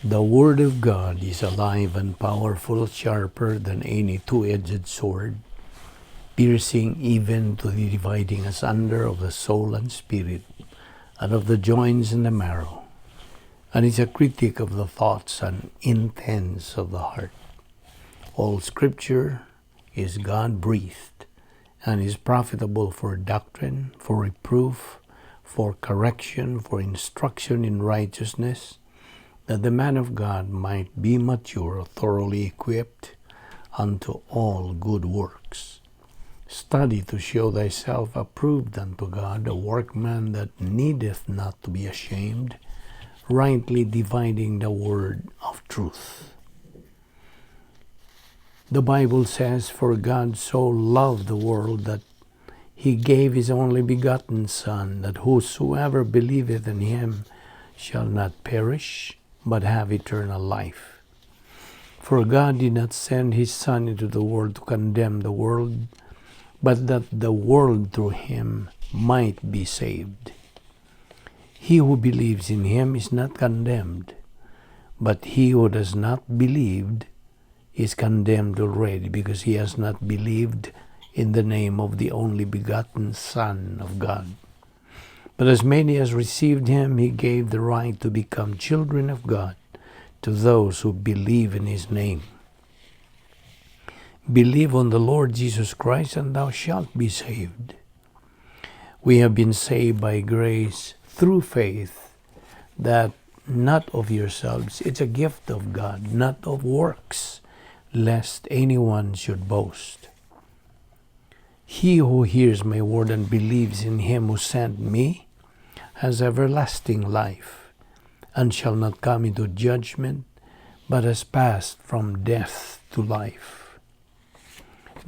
The Word of God is alive and powerful, sharper than any two-edged sword, piercing even to the dividing asunder of the soul and spirit, and of the joints and the marrow, and is a critic of the thoughts and intents of the heart. All Scripture is God-breathed and is profitable for doctrine, for reproof, for correction, for instruction in righteousness, that the man of God might be mature, thoroughly equipped unto all good works. Study to show thyself approved unto God, a workman that needeth not to be ashamed, rightly dividing the word of truth. The Bible says, "For God so loved the world that he gave his only begotten Son, that whosoever believeth in him shall not perish, but have eternal life. For God did not send his Son into the world to condemn the world, but that the world through him might be saved. He who believes in him is not condemned, but he who does not believe is condemned already, because he has not believed in the name of the only begotten Son of God. But as many as received him, he gave the right to become children of God, to those who believe in his name. Believe on the Lord Jesus Christ, and thou shalt be saved." We have been saved by grace through faith, that not of yourselves, it's a gift of God, not of works, lest anyone should boast. He who hears my word and believes in him who sent me has everlasting life, and shall not come into judgment, but has passed from death to life.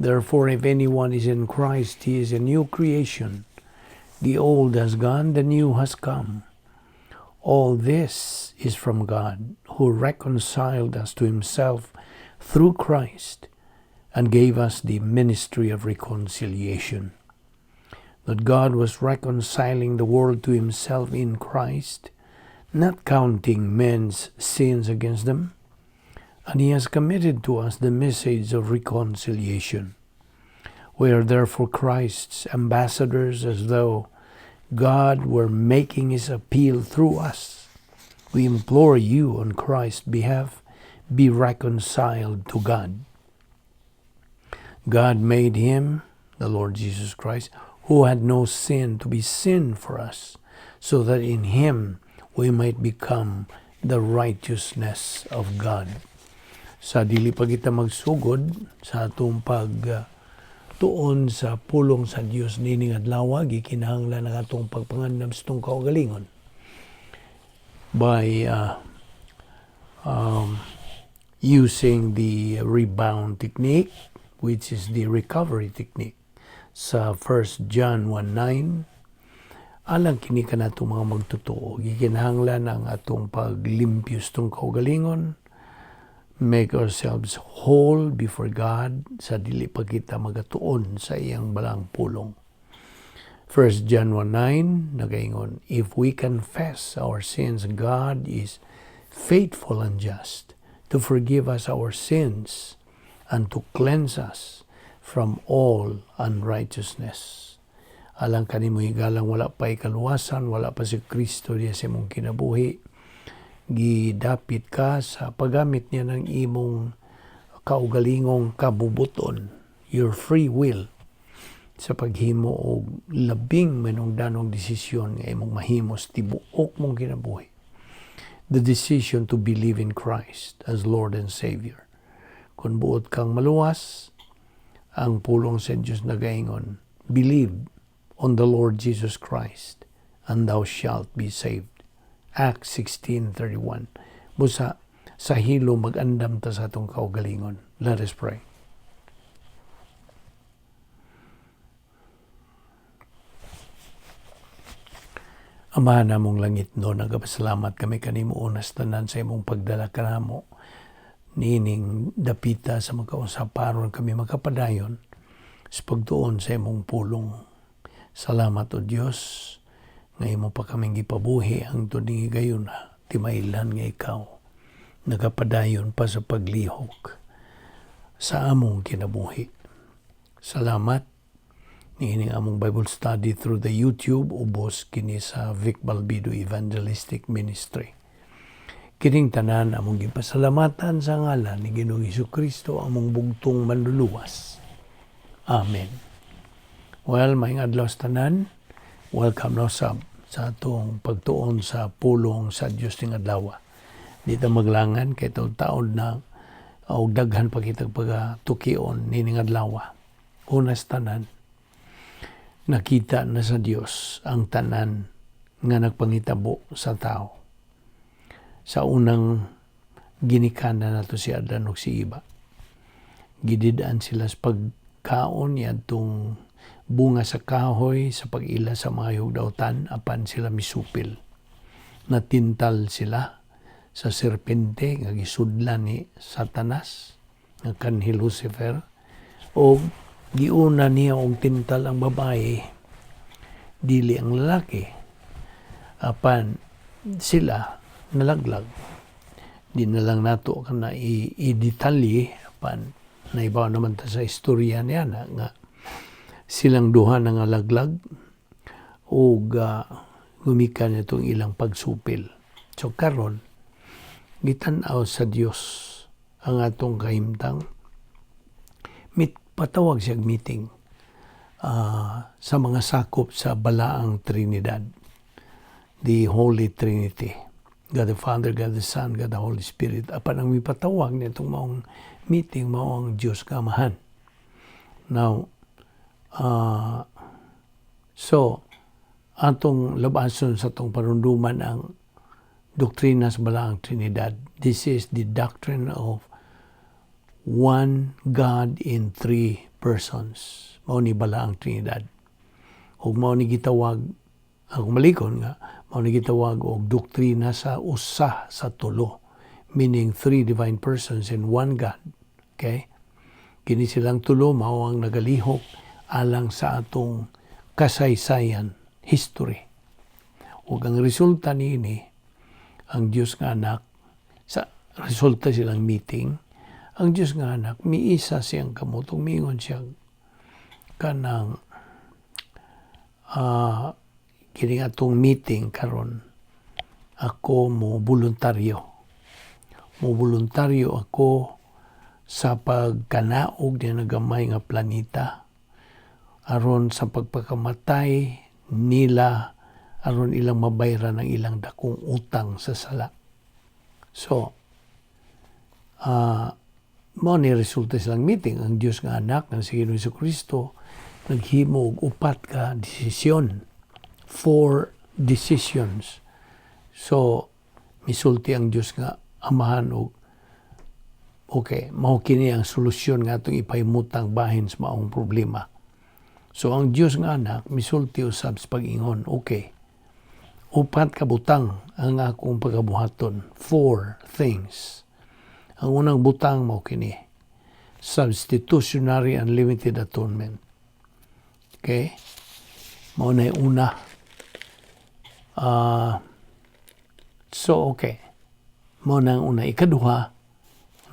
Therefore, if anyone is in Christ, he is a new creation. The old has gone, the new has come. All this is from God, who reconciled us to himself through Christ and gave us the ministry of reconciliation. That God was reconciling the world to himself in Christ, not counting men's sins against them, and he has committed to us the message of reconciliation. We are therefore Christ's ambassadors, as though God were making his appeal through us. We implore you on Christ's behalf, be reconciled to God. God made him, the Lord Jesus Christ, who had no sin, to be sin for us, so that in him we might become the righteousness of God. Sa dili pa kita magsugod sa atong pag tuon sa pulong sa Dios nining adlaw, gikinahanglan ang atong pagpangandam sa atong kaugalingon by using the rebound technique, which is the recovery technique sa 1 John 1:9. Alang kini kanato mga magtotoo, gikinahanglan ang atong paglimpyo sa atong kaugalingon, make ourselves whole before God sa dili pa kita magatuon sa iyang balaang pulong. 1 John 1:9 nagaingon, "If we confess our sins, God is faithful and just to forgive us our sins and to cleanse us from all unrighteousness." Alang kanimo higalang wala pa ikaluwasan, wala pa si Kristo diya sa imong kinabuhi, gidapit ka sa paggamit niya ng imong kaugalingong kabubuton, your free will, sa paghimo og labing manungdanong desisyon nga imong mahimo sa tibuok mong kinabuhi. The decision to believe in Christ as Lord and Savior. Kung buot kang maluwas, ang pulong sa Diyos nagaingon, "Believe on the Lord Jesus Christ and thou shalt be saved." Acts 16:31. Busa sa hilo mag-andam ta sa atong kaugalingon. Let us pray. Ama namong langit no, nagapasalamat kami kanimo unas tanan sa imong pagdala kanamo niining dapita sa magkausap aron kami makapadayon sa pagtuon sa imong pulong. Salamat o Dios nga imo pa kaming gipabuhi hangtod ning higayuna, timailhan nga ikaw. Nagapadayon pa sa paglihok sa among kinabuhi. Salamat niining among Bible study through the YouTube, ubos kini sa Vic Balbido Evangelistic Ministry. Kining tanan among gipasalamatan sa ngalan ni Ginoong Kristo, among bugtong Manluluwas. Amen. Well, maayong adlaw sa tanan. Welcome na sa atong pagtuon sa pulong sa Dios ning adlaw. Di ta maglangan kay taod na og daghan pa kitag pagatukion nining adlaw. Una sa tanan, nakita na sa Dios ang tanan nga nagpangitabo sa tao. Sa unang ginikanan nato, si Adan ug si Eva, gidid-an sila sa pagkaon niadtong bunga sa kahoy sa pag-ila sa mga dautan, apan sila misupil. Natintal sila sa serpente nga gisudlan ni Satanas nga kanhi Lucifer, o giuna niya og tintal ang babae, dili ang lalaki, apan sila nalaglag. Di na lang nato kana i-detalye, apan naibaw naman ta sa istorya niya na nga silang duha na nga laglag ug gumikan itong ilang pagsupil. So karon, gitan-aw sa Dios ang atong kahimtang. Patawag siya meeting sa mga sakop sa Balaang Trinidad, the Holy Trinity. God the Father, God the Son, God the Holy Spirit. Apan ang mipatawag nitong maong meeting, mao ang Diyos nga Amahan. Now, so, atong labason sa atong parunduman ang doktrina sa Balaang Trinidad. This is the doctrine of one God in three persons. Mao ni Balaang Trinidad. Ug mao ni gitawag, ang malikon nga, mao ni gitawag og doktrina sa usa sa tulo, meaning three divine persons in one God. Okay? Kini silang tulo mao ang nagalihok alang sa atong kasaysayan, history. Ug ang resulta niini, ang Dios nga Anak, sa resulta silang meeting, ang Dios nga Anak miisa siyang kamot ug miingon siya kanang kini atong meeting karon, ako mo voluntaryo. Mo voluntaryo ako sa pagkanaog ni nagamay nga planeta aron sa pagpakamatay nila, aron ilang mabayran ang ilang dakong utang sa sala. So, mao ni resulta silang meeting. Ang Dios nga Anak nga si Ginoong Kristo naghimo og upat ka desisyon. Four decisions. So, misulti ang Dios nga Amahan og okay, mao kini ang solusyon nga atong ipahimutang bahin sa maong problema. So ang Dios nga Anak misulti usab sa pag-ingon, okay, upat ka butang ang akong pagabuhaton. Four things. Ang unang butang mao kini: substitutionary unlimited atonement. Okay? Mao na una. So okay. Mao na ang una. Ikaduha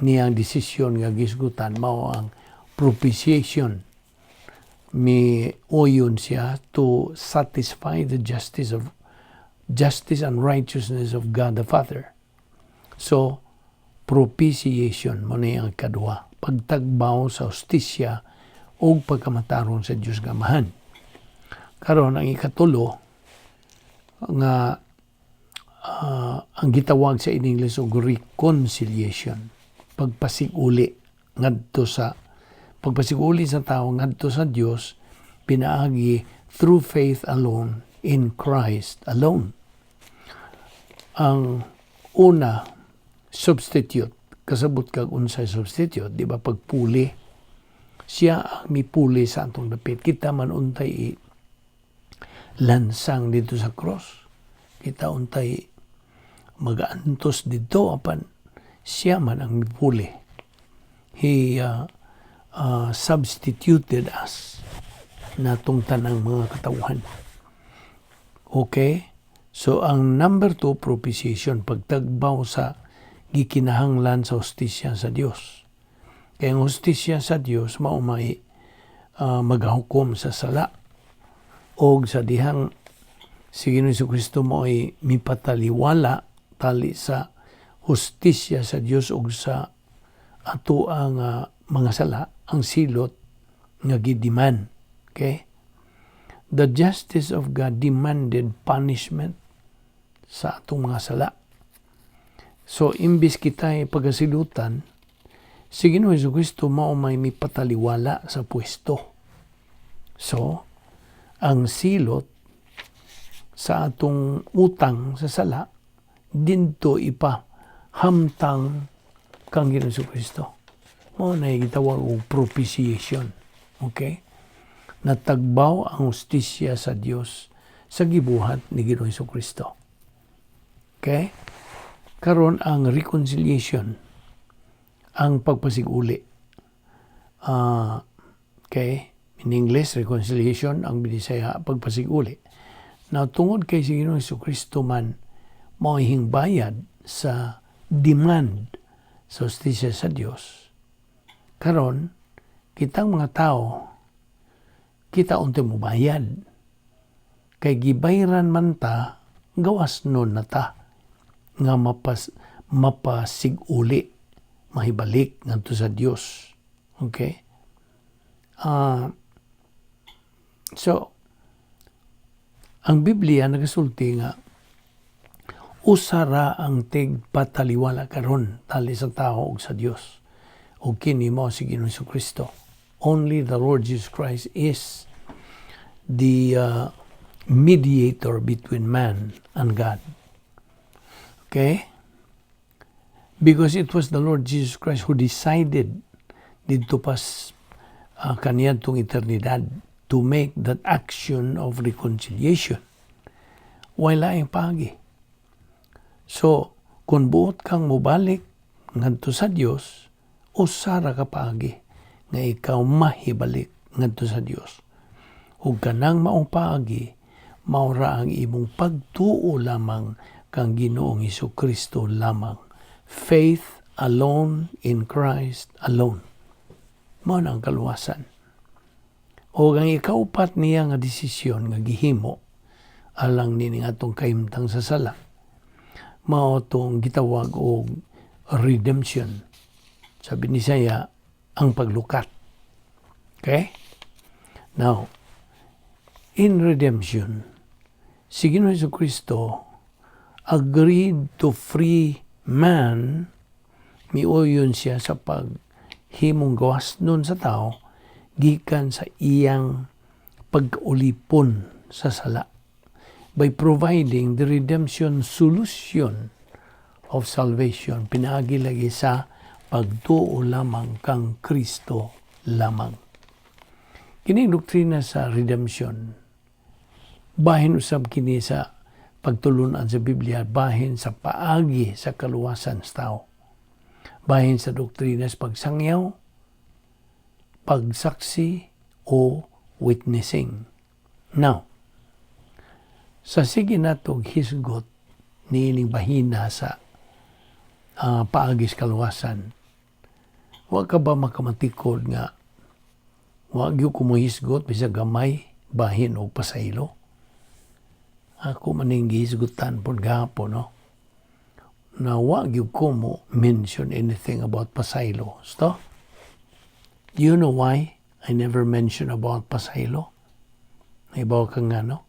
niyang desisyon nga gisgutan mao ang propitiation. Mi uyon siya to satisfy the justice and righteousness of God the Father. So, propitiation mao ni ang ikaduha. Pagtagbaw sa hustisya ug pagkamataron sa Dios nga Amahan. Karon, ang ikatulo nga ang gitawag sa in English og reconciliation, pagpasiguli ngadto sa pagpasiguli sa tao ngadto sa Dios pinaagi through faith alone in Christ alone. Ang una, substitute. Kasabot kag unsay substitute, di ba? Pagpuli. Siya ang mipuli sa atong dapit. Kita man untay i lansang dito sa cross. Kita untay magaantos dito, apan siya man ang mipuli. He substituted us natong tanang mga katawhan. Okay? So, ang number 2, propitiation, pagtagbaw sa Gikinahanglan sa hustisya sa Dios. Kay ang hustisya sa Dios mao may magahukom sa sala. Og sa dihang si Ginoong Kristo mao'y mipataliwala tali sa hustisya sa Dios ug sa ato ang mga sala, ang silot nga gi-demand. Okay? The justice of God demanded punishment sa atong mga sala. So, imbis kita pagasilutan, si Ginoong Kristo mao may mipataliwala sa pwesto. So, ang silot sa atong utang sa sala, dinto ipa hamtang kang Ginoong Kristo. Mao na gitawag og propitiation. Okay? Natagbaw ang hustisya sa Dios sa gibuhat ni Ginoong Kristo. Okay? Karon, ang reconciliation, ang pagpasiguli. Okay? In English, reconciliation, ang Binisaya, pagpasiguli. Now, tungod kay si Ginoong Kristo man mao'y bayad sa demand sa hustisya sa Dios. Karon, kitang mga tao, kita unti mo bayad. Kay gibayran man ta, gawas nun na ta nga mapasiguli, mahibalik ngadto sa Dios. Okay? So, ang Biblia nagasulti nga usara ang tigpataliwala karon tali sa tao ug sa Dios. Ug kini mao si Ginoong Kristo. Only the Lord Jesus Christ is the mediator between man and God. Okay? Because it was the Lord Jesus Christ who decided didto pas kaniyadtong eternidad to make that action of reconciliation. Way laing paagi. So, kung buot kang mobalik ngadto sa Dios, usara ka paagi nga ikaw mahibalik ngadto sa Dios. Ug kanang maong paagi, maura ang imong pagtuo lamang kang Ginoong Kristo lamang. Faith alone in Christ alone. Mao na ang kaluwasan. O ang ikaupat niya nga desisyon nga gihimo alang nining atong kahimtang sa sala, mao tong gitawag og redemption. Sa Binisaya, ang paglukat. Okay? Now, in redemption, si Ginoong Kristo agreed to free man, miuyon siya sa paghimong gawas nun sa tao, gikan sa iyang pagkaulipon sa sala by providing the redemption solution of salvation, pinaagi lagi sa pagtuo lamang kang Kristo lamang. Kining doktrina sa redemption, bahin usab kini sa pagtulunan sa Biblia, bahin sa paagi sa kaluwasan sa tao. Bahin sa doktrina sa pagsangyaw, pagsaksi, o witnessing. Now, sa sige natog hisgot niining bahina sa paagi sa kaluwasan, wa ka ba makamatikod nga wa gyud ko mohisgot bisag gamay bahin og pasaylo? Ako maning gihisgutan pod gahapon, no, na wa gyud ko mo mention anything about pasaylo. So, do you know why I never mention about pasaylo? Nahibaw ka nga, no?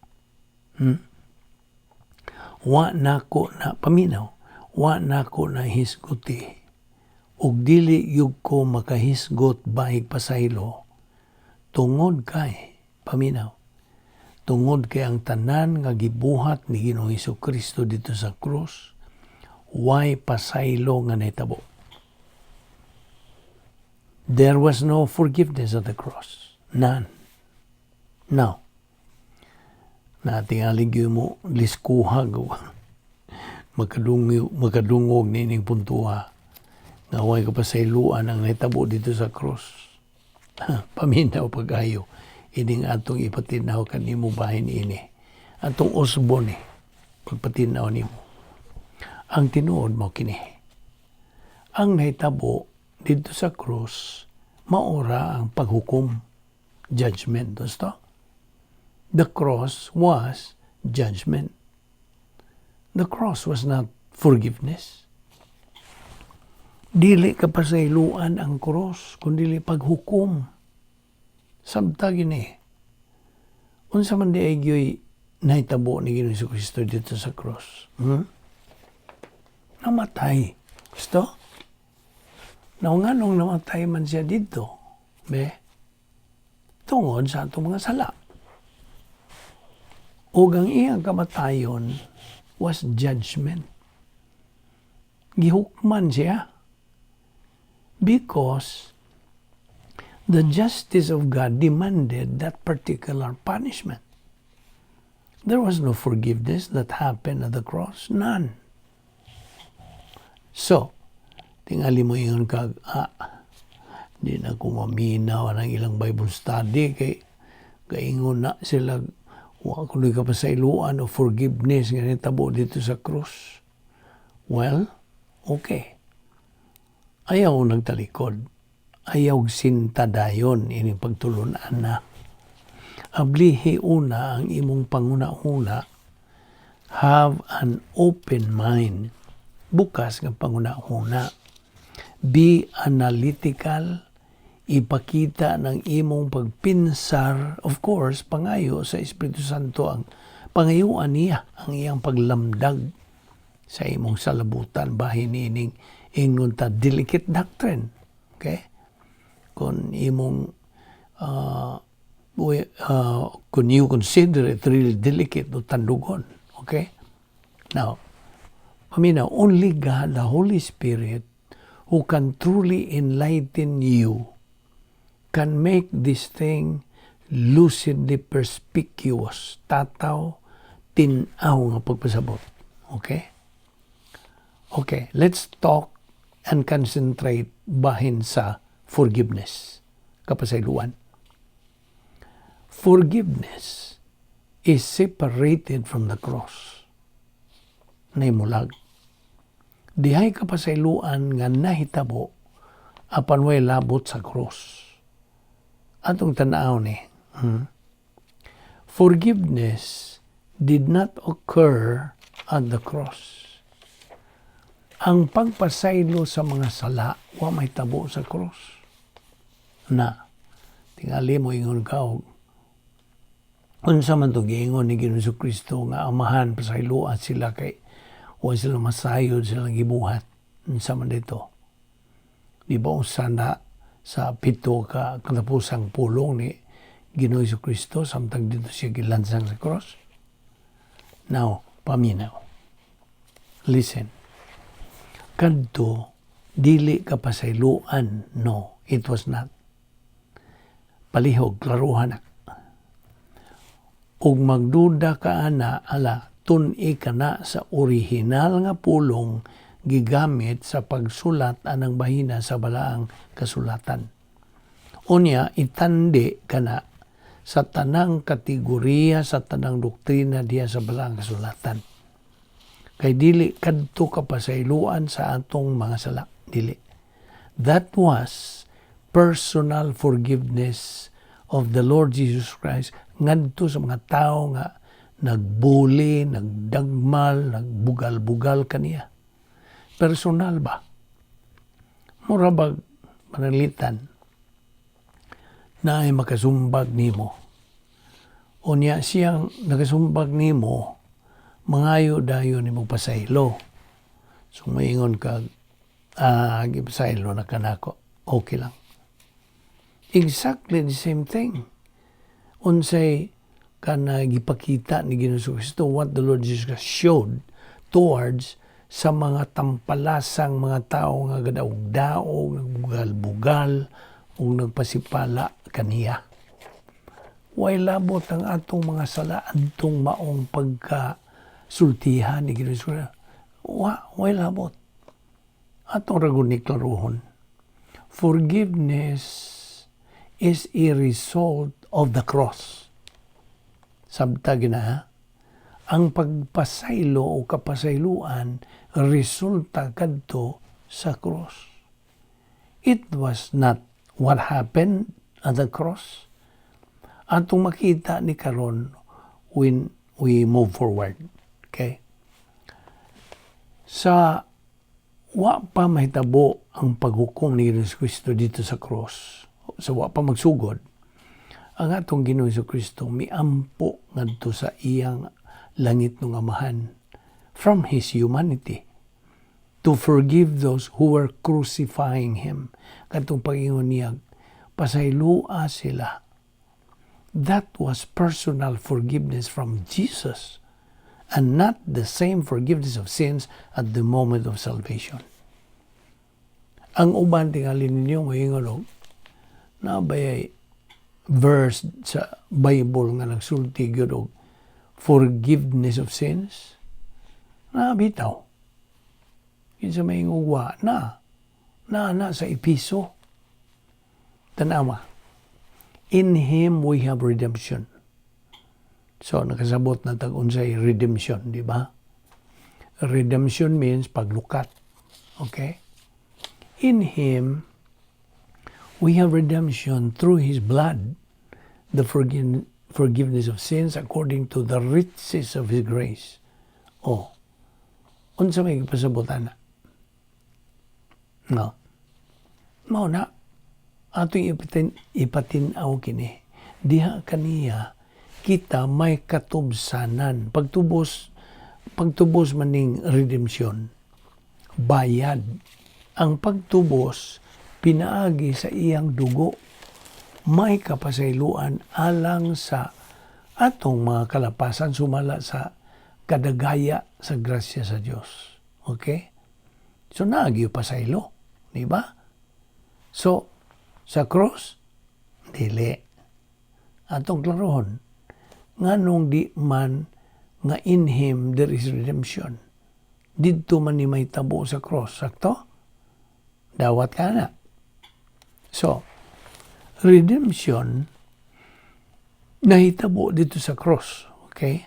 Wa nako na paminaw, wa nako na hisguti. Ug dili gyud ko makahisgot bahig pasaylo tungod kay, paminaw, tungod kay ang tanan nga gibuhat ni Ginoong Kristo didto sa krus, way pasaylo nga nahitabo. There was no forgiveness at the cross. None. Now, natingali gyud mo liskuhag makadungog niining puntuha nga way kapasayloan ang nahitabo didto sa cross. Paminaw pag-ayo ining atong ipatinaw kanimo bahin ini. Atong usbon ni pagpatinaw nimo. Ang tinuod mo kini. Ang nahitabo didto sa cross, mao ra ang paghukom, judgment. Gusto? The cross was judgment. The cross was not forgiveness. Dili kapasayloan ang cross, kundi paghukom. Sabta gini. Unsa man diay gyoy nahitabo ni Ginoong Kristo didto sa cross? Hmm? Namatay. Gusto? Now, nganong namatay man siya didto? Be? Tungod sa atong mga sala. Ug ang iyang kamatayon was judgment. Gihukman siya. Because the justice of God demanded that particular punishment. There was no forgiveness that happened at the cross. None. So, tingali mo ingon kag, "Ah, di na ko maminaw ang ilang Bible study kay kaingon na sila wa kuno'y kapasayloan o forgiveness nga nitabo didto sa cross." Well, okay. Ayaw nagtalikod. Ayaw sinta dayon ini pagtulunan na. Ablihi una ang imong panguna-una. Have an open mind. Bukas nga panguna-una. Be analytical. Ipakita ng imong pagpinsar. Of course, pangayo sa Espiritu Santo, ang pangayuan niya ang iyang paglamdag sa imong salabutan bahin niining ingon ta delicate doctrine. Okay? Kung imong kung you consider it really delicate o tandugon. Okay? Now, paminaw, only God, the Holy Spirit, who can truly enlighten you, can make this thing lucidly perspicuous. Tataw, tinaw nga pagpasabot. Okay? Okay, let's talk and concentrate bahin sa forgiveness. Kapasayloan. Forgiveness is separated from the cross. Naimulag. Dihay kapasayloan nga nahitabo apan way labot sa cross. Atong tanaw ni. Forgiveness did not occur at the cross. Ang pagpasaylo sa mga sala wa mahitabo sa cross. Na tingali mo ingon ka og unsa man to giingon ni Ginoong Kristo nga, "Amahan, pasayloa sila kay wa sila masayod silang gibuhat"? Unsa man dito? Di ba usa na sa pito ka katapusang pulong ni Ginoong Kristo samtang didto siya gilansang sa cross? Now, paminaw. Listen. Kadto dili kapasayloan. No, it was not. Palihog, klaruhan na. Ug magduda ka ana, ala, tun-i ka na sa orihinal nga pulong gigamit sa pagsulat anang bahina sa balaang kasulatan. Unya, itandi ka na sa tanang kategoriya, sa tanang doktrina diya sa balaang kasulatan. Kay dili kadto kapasayloan sa atong mga sala. Dili. That was personal forgiveness of the Lord Jesus Christ ngadto sa mga tao nga nagbuli, nagdagmal, nagbugal-bugal kaniya. Personal ba? Mura bag pananglitan na ay makasumbag nimo. Unya siyang nakasumbag nimo, mangayo dayon nimo pasaylo. So maingon ka, "Ah, gipasaylo na kanako. Okay lang." Exactly the same thing. Unsay kana gipakita ni Ginoong Kristo, what the Lord Jesus Christ showed towards sa mga tampalasang mga tao nga gadaog-daog, nagbugal-bugal, ug nagpasipala kaniya. Way labot ang atong mga sala adtong maong pagka sultihan ni Ginoong Kristo. Way labot. Atong ra gud ni klaruhon. Forgiveness is a result of the cross. Sabta gina ha? Ang pagpasaylo o kapasayloan resulta kadto Sa cross. It was not what happened at the cross. Atong makita ni karon when we move forward. Okay? Sa wa pa mahitabo ang paghukom ni Ginoong Kristo didto sa cross, sa wa pa magsugod, ang atong Ginoong Kristo miampo ngadto sa iyang langitnong Amahan from His humanity to forgive those who were crucifying Him. Katong pag-ingon niya, "Pasaylua sila." That was personal forgiveness from Jesus and not the same forgiveness of sins at the moment of salvation. Ang uban tingali ninyo moingon og naa bay verse sa Bible nga nagsulti gyud og forgiveness of sins? Na bitaw. Kinsa may wa na. Na na sa Episo. Tanawa. In Him we have redemption. So, nakasabot na tag unsay redemption, di ba? Redemption means paglukat. Okay? In Him, we have redemption through His blood, the forgiveness of sins according to the riches of His grace. Oh, unsa may gipasabotan na? No. Mao na, atong ipatin-aw kini. Diha kaniya, kita may katubsanan. Pagtubos maning redemption, bayad. Ang pagtubos, pinaagi sa iyang dugo, may kapasayloan alang sa atong mga kalapasan sumala sa kadagaya sa grasya sa Dios. Okay? So naagyo pasaylo, di ba? So sa cross, dili. Atong klarohon, nganong di man nga in Him there is redemption? Didto man ni may tabo sa cross, sakto? Dawat ka na. So, redemption nahitabo didto sa cross. Okay?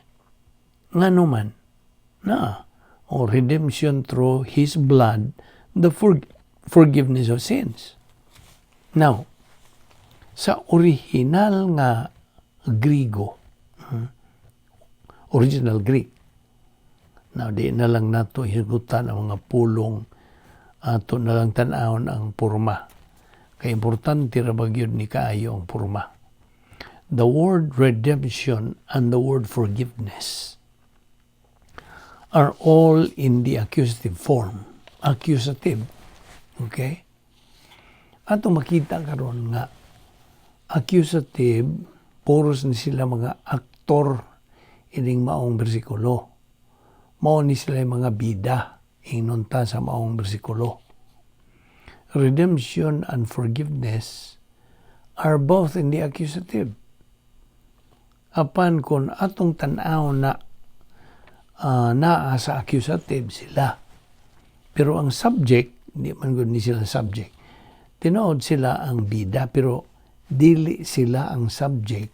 Ngano man? Na. O redemption through His blood, the forgiveness of sins. Now, sa original nga Grigo, original Greek, now, di na lang nato hisgutan ang mga pulong, ato na lang tan-awon ang porma. Kay importante ra ba gyud ni kaayo ang porma. The word "redemption" and the word "forgiveness" are all in the accusative form. Accusative. Okay? Ato makita karon nga accusative, puros ni sila mga aktor ining maong bersikulo. Mao ni sila yung mga bida ingnon ta sa maong bersikulo. Redemption and forgiveness are both in the accusative. Apan kung atong tan-aw na naa sa accusative sila. Pero ang subject, di man gud ni sila subject. Tinuod sila ang bida pero dili sila ang subject.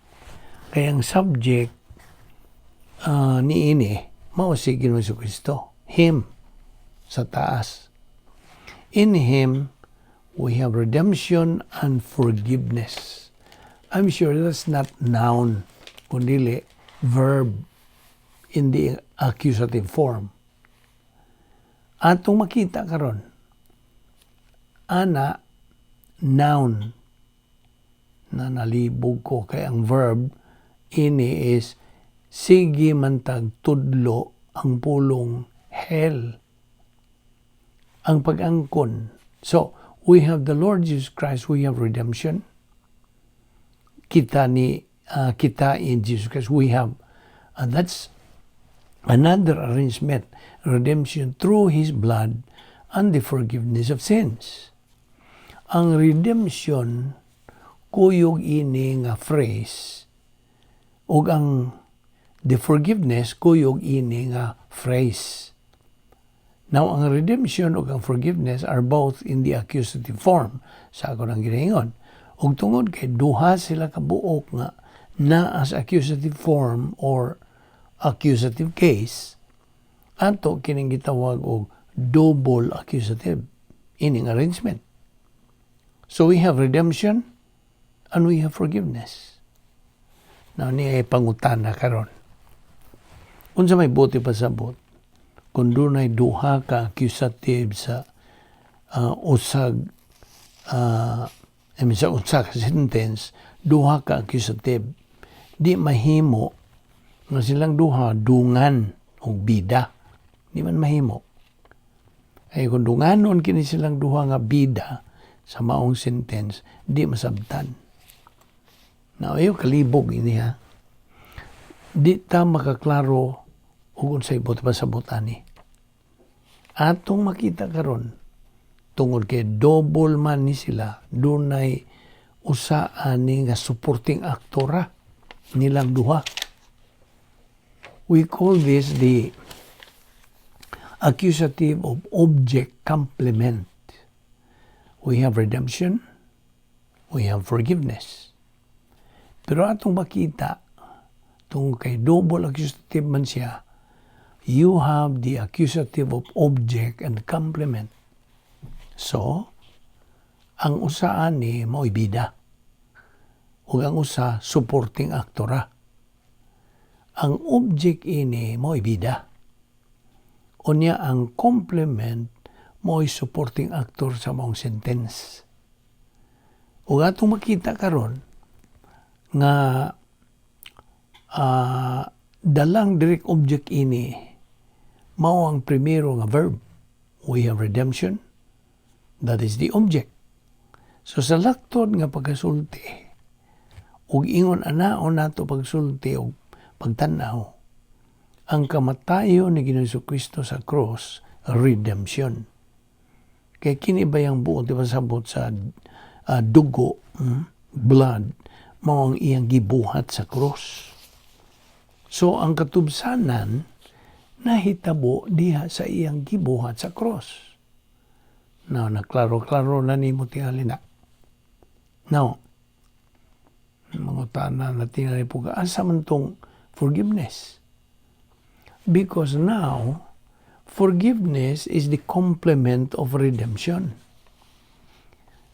Kaya ang subject niini mao si Ginoong Kristo. Him sa taas. In Him we have redemption and forgiveness. I'm sure that's not noun, kundi verb in the accusative form. Atong makita karon, ana noun na nalibog ko kay ang verb ini is sige man tag tudlo ang pulong hell ang pag-angkon. So, we have the Lord Jesus Christ, we have redemption. Kita in Jesus Christ, we have, and that's another arrangement, redemption through His blood and the forgiveness of sins. Ang redemption, kuyog ini nga phrase, ug ang the forgiveness, kuyog ini nga phrase. Now, ang redemption ug ang forgiveness are both in the accusative form sa ako nang ginaingon. Ug tungod kay duha sila kabuok nga naa sa accusative form or accusative case, ato kining gitawag og double accusative. Ining arrangement. So we have redemption and we have forgiveness. Now, niya ay pangutana karon. Unsa may buot ipasabot kung dunay duha ka accusative sa usag I mean, sa usa ka sentence, duha ka accusative, di mahimo nga silang duha dungan og bida? Di man mahimo. Ay kung dunganon kini silang duha nga bida sa maong sentence, di masabtan. Now, ayaw kalibog ini ha. Di ta makaklaro ug unsay buot pasabot ani. Atong makita karon, tungod kay double man ni sila, dunay usa ani nga supporting actor ra nilang duha. We call this the accusative of object complement. We have redemption, we have forgiveness. Pero atong makita, tungod kay double accusative man siya, you have the accusative of object and complement. So, ang usa ani mao'y bida. Ug ang usa supporting actor ra. Ang object ini mao'y bida. Unya ang complement mao'y supporting actor sa maong sentence. Ug atong makita karon nga dalang direct object ini mao ang primero nga verb. We have redemption. That is the object. So sa laktod nga pagkasulti, ug ingon anaon nato pagsulti og pagtan-aw, ang kamatayon ni Ginoong Kristo sa cross, redemption. Kay kini ba yung buot ipasabot sa dugo, blood, mao ang iyang gibuhat sa cross. So ang katubsanan nahitabo diha sa iyang gibuhat sa cross. Now, naklaro-klaro na nimo tingali na. Now, mangutana na tingali po ka, asa man tong forgiveness? Because now, forgiveness is the complement of redemption.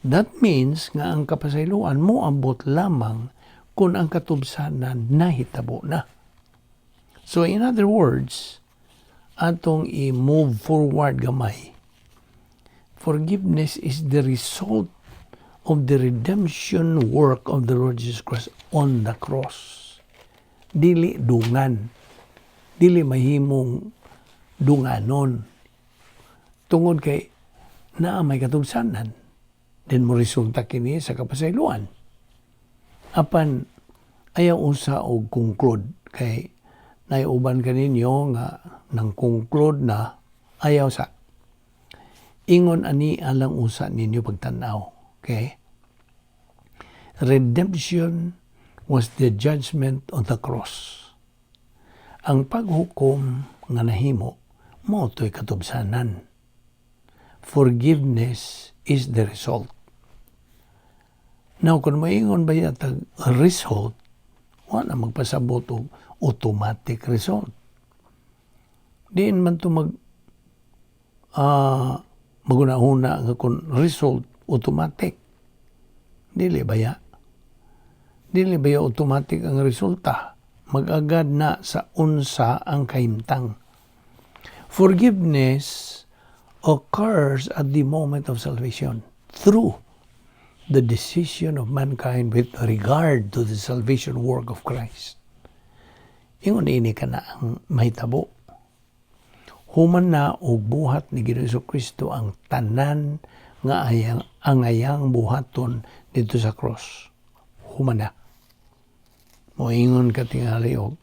That means nga ang kapasayloan mo ambot lamang kung ang katubsanan nahitabo na. So in other words, atong i-move forward gamay. Forgiveness is the result of the redemption work of the Lord Jesus Christ on the cross. Dili dungan. Dili mahimong dunganon. Tungod kay naa may katubsanan. Then mo resulta kini sa kapasayloan. Apan ayaw usa og conclude kay naiuban kaninyo nga nang conclude na, ayaw sa. Ingon ani alang usa ninyo pagtan-aw. Okay? Redemption was the judgment on the cross. Ang paghukom nga nahimo mao to'y katubsanan. Forgiveness is the result. Now, kung maingon ba yatag result, wala magpasabot og automatic result. Diin man to maguna-huna nga kung result automatic. Dili ba ya? Dili ba ya automatic ang resulta? Mag-agad na sa unsa ang kahimtang. Forgiveness occurs at the moment of salvation through the decision of mankind with regard to the salvation work of Christ. Ingon ini ka na ang mahitabo. Human na og buhat ni Ginoong Kristo ang tanan nga ayang ang ayang buhaton dito sa cross. Human na. Moingon ka tingali og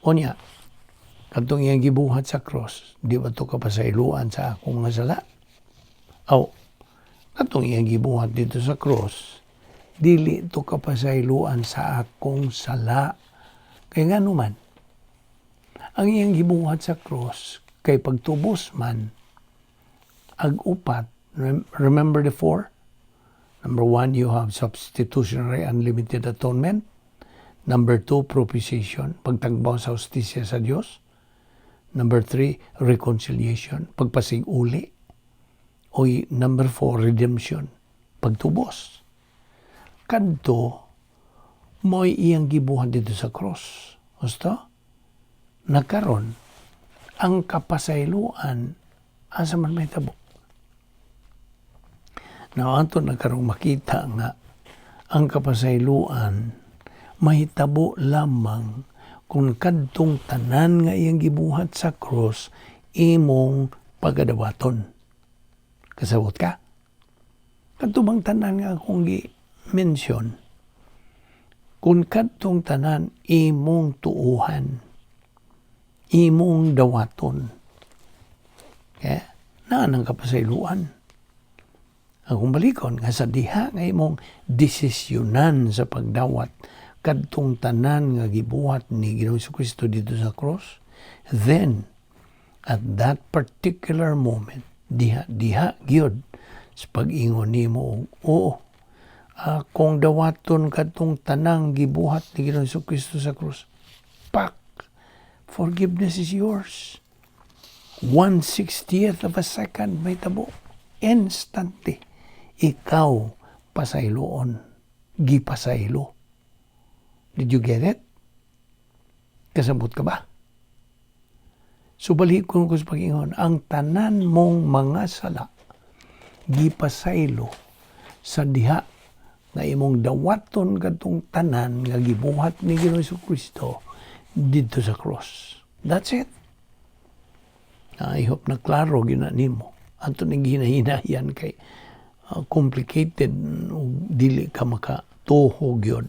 unya kadtong iyang gibuhat sa cross, di ba to kapasayloan sa akong mga sala? Aw, katong iyang gibuhat dito sa cross, dili to kapasayloan sa akong sala. Kay ngano man, ang iyang gibuhat sa cross kay pagtubos man ag upat. Remember the four? Number one, you have substitutionary unlimited atonement. Number two, propitiation, pagtagbaw sa hustisya sa Dios. Number three, reconciliation, pagpasig-uli. O number four, redemption. Pagtubos. Kadto, mo'y iyang gibuhat didto sa cross. Gusto? Nakaron, ang kapasayloan, asa man mahitabo? Now, ato na karong makita nga ang kapasayloan mahitabo lamang kung kadtong tanan nga iyang gibuhat sa cross imong pagadawaton. Kasabot ka? Kadto bang tanan nga akong gi-mention, kung kadtong tanan imong tuuhan, imong dawaton, okay? Naa nang kapasayloan. Akong balikon nga sa diha nga imong desisyonan sa pagdawat kadtong tanan nga gibuhat ni Ginoong Kristo didto sa cross, then at that particular moment, diha diha gyud sa pag-ingon nimo og oo, akong dawaton kadtong tanang gibuhat ni Ginoong Kristo sa cross. Pak! Forgiveness is yours. 1/60th of a second may tabo. Instantly. Ikaw pasayloon. Gipasaylo. Did you get it? Kasabot ka ba? So balikon ko sa pag-ingon, ang tanan mong mga sala gipasaylo sa diha nga imong dawaton kadtong tanan nga gibuhat ni Ginoong Kristo didto sa cross. That's it. I hope na klaro gyud na nimo. Ato ning hinahinayan kay complicated ug dili ka makatuho gyud.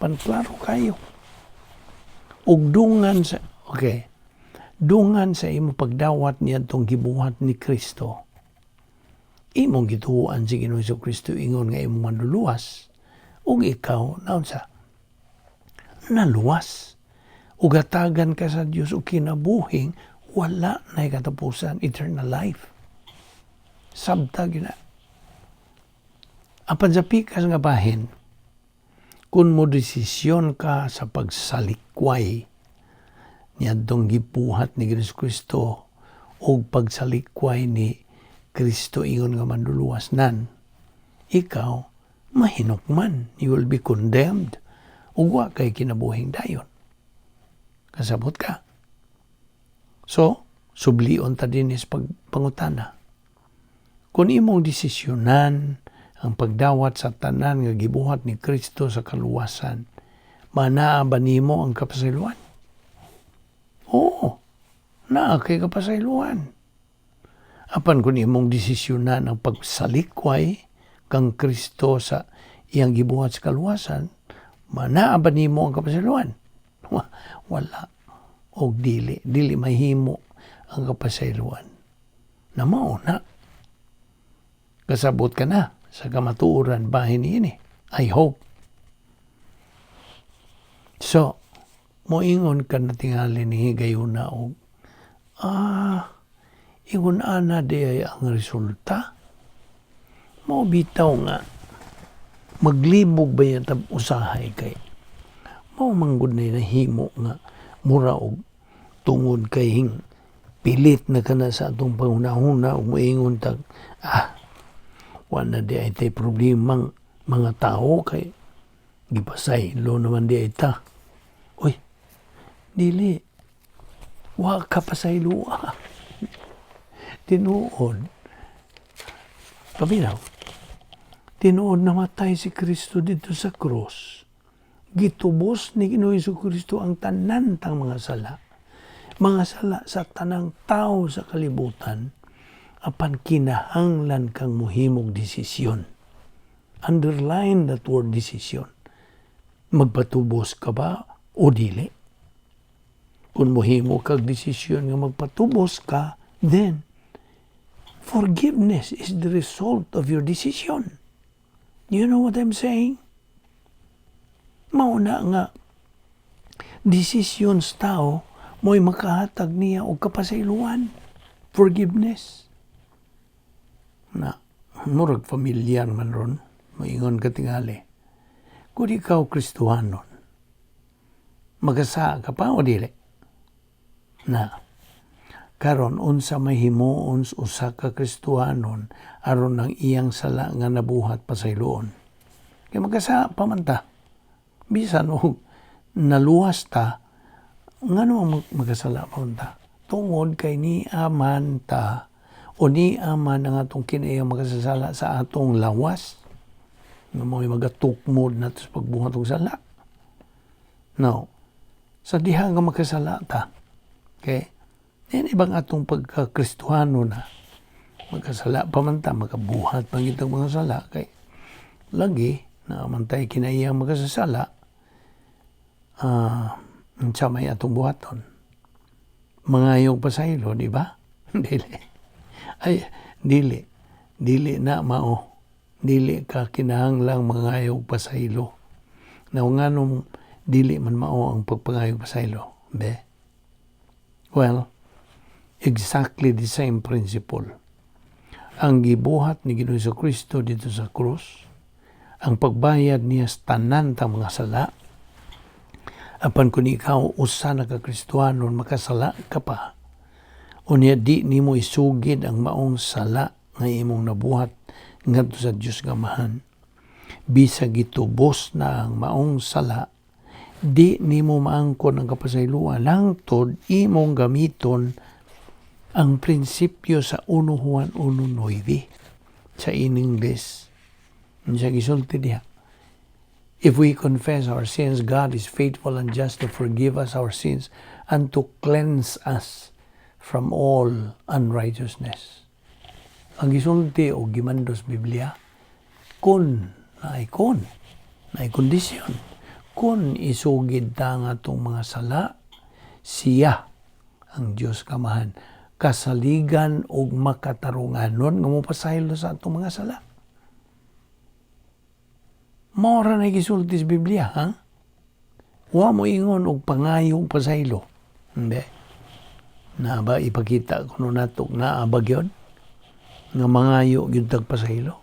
Pan klaro kayo. Ug dungan sa, okay. Dungan sa imo pagdawat niadtong gibuhat ni Kristo. Imong gituoan si Ginoong Kristo ingon nga imong manluluwas ug ikaw naunsa? Naluwas. Ug hatagan ka sa Dios og kinabuhing wala na katapusan, eternal life. Sabta gyud na. Apan sa pikas nga bahin, kung mo desisyon ka sa pagsalikway niadtong gibuhat ni Kristo og pagsalikway ni Kristo ingon nga manluluwas nan, ikaw mahinukman, you will be condemned ug wa kay kinabuhing dayon. Kasabot ka? So, sublion ta dinis pagpangutana. Kung imong desisyonan ang pagdawat sa tanan nga gibuhat ni Kristo sa kaluwasan, manaa ba nimo ang kapasayloan? Oo, naa kay kapasayloan. Apan kung imong desisyonan ang pagsalikway kang Kristo sa iyang gibuhat sa kaluwasan, manaa ba nimo ang kapasayloan? Wala. Og dili mahimo ang kapasayloan. Na mao na. Kasabot ka na sa kamatuoran bahin niini. I hope. So, moingon ka na tingali ni higayuna og ingon ana di ay ang resulta. Mao bitaw nga maglibog ba yan tab usahay kay mao manggod na nahimo nga mura og tungod kay hing pilit na kana sa atong panghuna-huna ug moingon tag wa na di ay tay problemang mga tao kay gipasaylo naman di ay ta. Uy, dili. Wa ka pasayloa. Tinuod. Paminaw. Tinuod namatay si Kristo didto sa cross. Gitubos ni Ginoong Kristo ang tanan tang mga sala. Mga sala sa tanang tao sa kalibutan, apan kinahanglan kang muhimog desisyon. Underline that word "decision." Magpatubos ka ba o dili? Kung muhimo kag desisyon nga magpatubos ka, then forgiveness is the result of your decision. You know what I'm saying? Mao na nga decisions tao mo'y makahatag niya og kapasayloan. Forgiveness. Na, murag familiar man ron, moingon ka tingali. Kung ikaw Kristohanon, magasa ka pa o dili? Na, Karon, unsa may himuon sa usa ka Kristohanon aron ang iyang sala nga nabuhat pasayloon? Kay magkasala pa man ta. Bisan og naluwas ta, ngano magkasala pa man ta? Tungod kay niaman ta o niaman ang atong kinaiyang makasasala sa atong lawas nga mao'y magatukmod nato sa pagbuhat og sala. Now, sa diha nga makasala ta, okay? Yan ibang atong pagka-Kristohano na magkasala pa man ta, makabuhat pa kitang mga sala kay lagi naa man tay kinaiyang makasasala, unsa may atong buhaton? Mangayog pasaylo, di ba? Dili. Ay, dili. Dili na mao. Dili ka kinahanglang mangayog pasaylo. Now, nganong dili man mao ang pagpangayog pasaylo? Be? Well, exactly the same principle. Ang gibuhat ni Ginoong Kristo dito sa krus, ang pagbayad niya sa tanan ta mga sala, apan kung ikaw usa na ka Kristohanon, makasala ka pa, unya di nimo isugid ang maong sala nga imong nabuhat ngadto sa Dios nga Amahan, bisag gitubos na ang maong sala, di nimo maangkon ang kapasayloan hangtod imong gamiton ang prinsipyo sa 1 Juan 1:9 sa in English. Unsa gisulti diha? "If we confess our sins, God is faithful and just to forgive us our sins and to cleanse us from all unrighteousness." Ang gisulti o gimando sa Biblia, kun naay kun, naay kondisyon. Kung isugid ta ang atong mga sala, siya, ang Diyos Kamahan, kasaligan og makatarunganon nga mopasaylo sa atong mga sala. Mao ra na gisulti sa Biblia, ha? Wa mo ingon og pangayong pasaylo. Hindi. Na ba ipakita kuno nato naa ba gyud nga mangayo gyud tag pasaylo?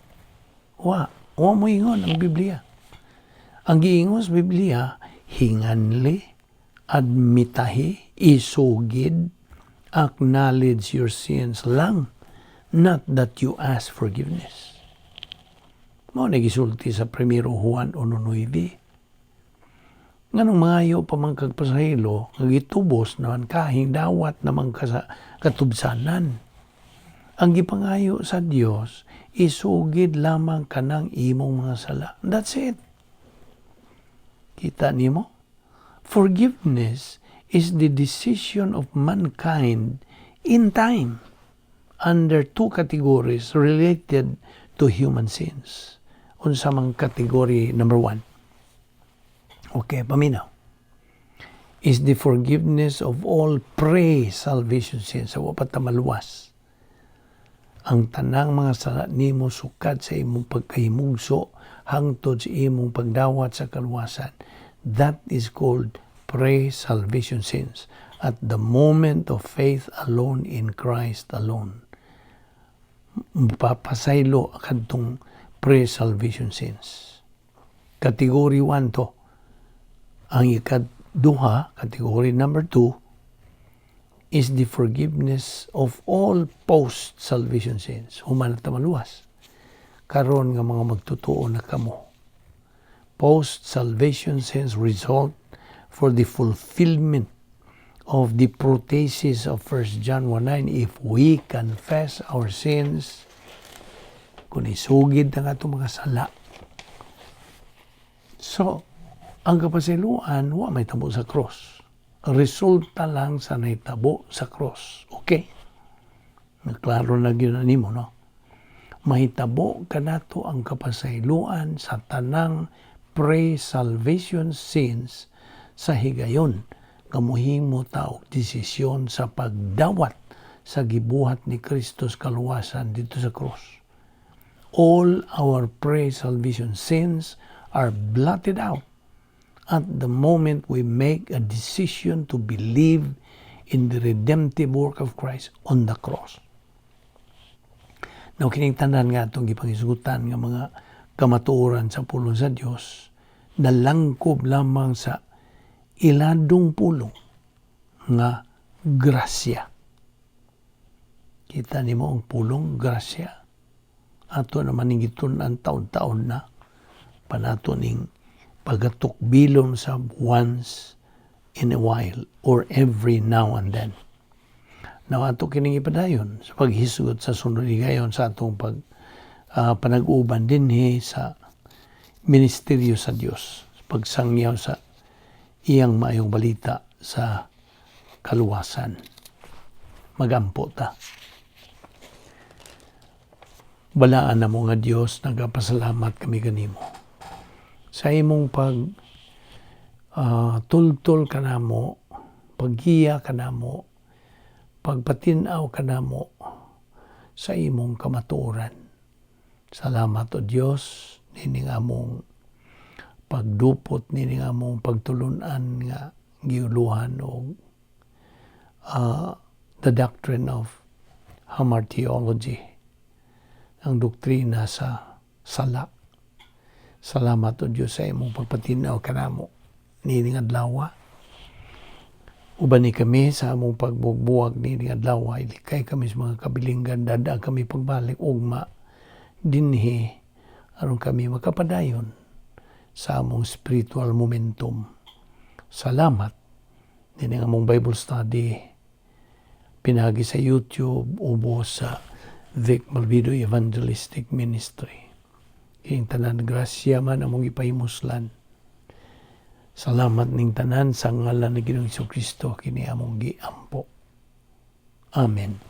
Wa. Wa mo ingon ang Biblia. Ang giingon sa Biblia, hinganli, admitahi, isugid, acknowledge your sins lang, not that you ask forgiveness. Mao na gisulti sa 1 Juan 1:9. Nganong mangayo pa man kag pasaylo, nga gitubos naman kahing dawat naman ka sa katubsanan? Ang gipangayo sa Dios, isugid lamang kanang imong mga sala. That's it. Kita nimo? Forgiveness is the decision of mankind in time under two categories related to human sins. Unsa mang category number one? Okay, paminaw. Is the forgiveness of all pre-salvation sins. Sa wa pa ta maluwas. Ang tanang mga sala nimo sukad sa imong pagkahimugso hangtod sa imong pagdawat sa kaluwasan. That is called pre-salvation sins. At the moment of faith alone in Christ alone, mapasaylo kadtong pre-salvation sins. Category 1 to. Ang ikaduha, category number 2, is the forgiveness of all post-salvation sins. Human na ta maluwas. Karon nga mga magtutuo na kamo. Post-salvation sins result for the fulfillment of the protasis of 1 John 1:9. If we confess our sins, kung isugid ang atong mga sala. So, ang kapasayloan, wa may tabo sa cross. Resulta lang sa nahitabo sa cross. Okay? Naklaro na gyud na nimo, no? Mahitabo kanato ang kapasayloan sa tanang pre-salvation sins sa higayon nga mohimo ta og desisyon sa pagdawat sa gibuhat ni Kristo sa kaluwasan dito sa cross. All our pre-salvation sins are blotted out at the moment we make a decision to believe in the redemptive work of Christ on the cross. Now, kining tanan nga atong gipangisgutan nga mga kamatuoran sa pulong sa Dios, nalangkob lamang sa iladong pulong nga grasya. Kita nimo ang pulong grasya. Ato naman ning gitun-an taon-taon na panato ning pagatukbilon sa once in a while or every now and then. Now ato kining ipadayon sa paghisgot sa sunod higayon sa atong pag panag-uban dinhi sa ministeryo sa Dios, sa pagsangyaw sa iyang maayong balita sa kaluwasan. Magampo ta. Balaan namo nga Dios, nagapasalamat kami kanimo sa imong pag tultol kanamo, paggiya kanamo, pagpatinaw kanamo sa imong kamatuoran. Salamat, O Dios, nining among pagdupot, nining among pagtulunan nga giuluhan og the doctrine of hamartiology, ang doktrina sa sala. Salamat, O Diyos, sa imong pagpatinaw kanamo nining adlaw. Uban ni kami sa among pagbuwag nining adlaw, ilikay kami sa mga kabilinggan, dada kami pagbalik ugma dinhi aron kami makapadayon sa among spiritual momentum. Salamat nining among Bible study pinagi sa YouTube ubos sa Vic Malvido Evangelistic Ministry. Kining tanan, grasya man among ipahimuslan. Salamat ning tanan. Sa ngalan ni Ginoong Kristo kini among giampo. Amen.